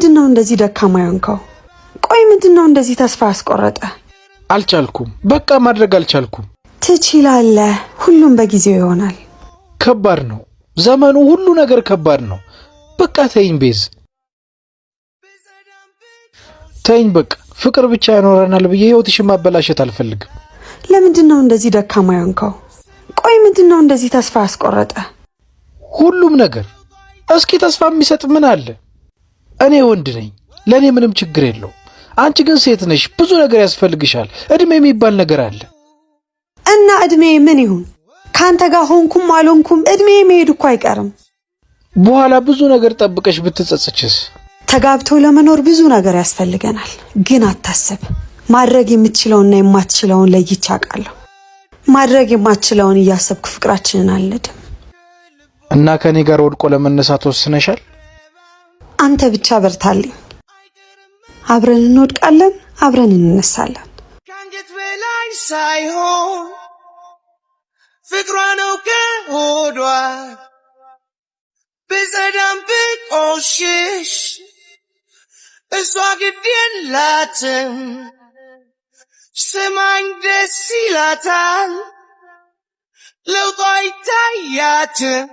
ለምንድን ነው እንደዚህ ደካማ የሆንከው? ቆይ ምንድን ነው እንደዚህ ተስፋ ያስቆረጠ? አልቻልኩም። በቃ ማድረግ አልቻልኩም። ትችላለህ። ሁሉም በጊዜው ይሆናል። ከባድ ነው ዘመኑ፣ ሁሉ ነገር ከባድ ነው። በቃ ተይኝ ቤዝ፣ ተይኝ በቃ። ፍቅር ብቻ ያኖረናል ብዬ ህይወትሽን ማበላሸት አልፈልግም። ለምንድን ነው እንደዚህ ደካማ የሆንከው? ቆይ ምንድን ነው እንደዚህ ተስፋ ያስቆረጠ? ሁሉም ነገር እስኪ ተስፋ የሚሰጥ ምን አለ? እኔ ወንድ ነኝ፣ ለእኔ ምንም ችግር የለውም። አንቺ ግን ሴት ነሽ፣ ብዙ ነገር ያስፈልግሻል። እድሜ የሚባል ነገር አለ። እና እድሜ ምን ይሁን? ከአንተ ጋር ሆንኩም አልሆንኩም እድሜ መሄድ እኮ አይቀርም። በኋላ ብዙ ነገር ጠብቀሽ ብትጸጽችስ? ተጋብቶ ለመኖር ብዙ ነገር ያስፈልገናል። ግን አታስብ። ማድረግ የምትችለውንና የማትችለውን ለይቼ አውቃለሁ። ማድረግ የማትችለውን እያሰብኩ ፍቅራችንን አልንድም። እና ከእኔ ጋር ወድቆ ለመነሳት ወስነሻል? አንተ ብቻ በርታልኝ። አብረን እንወድቃለን፣ አብረን እንነሳለን። ከአንገት በላይ ሳይሆን ፍቅሯ ነው ከሆዷ፣ ብጸዳም ብቆሽሽ እሷ ግድ የላትም። ስማኝ ደስ ይላታል፣ ለውጧ አይታያትም።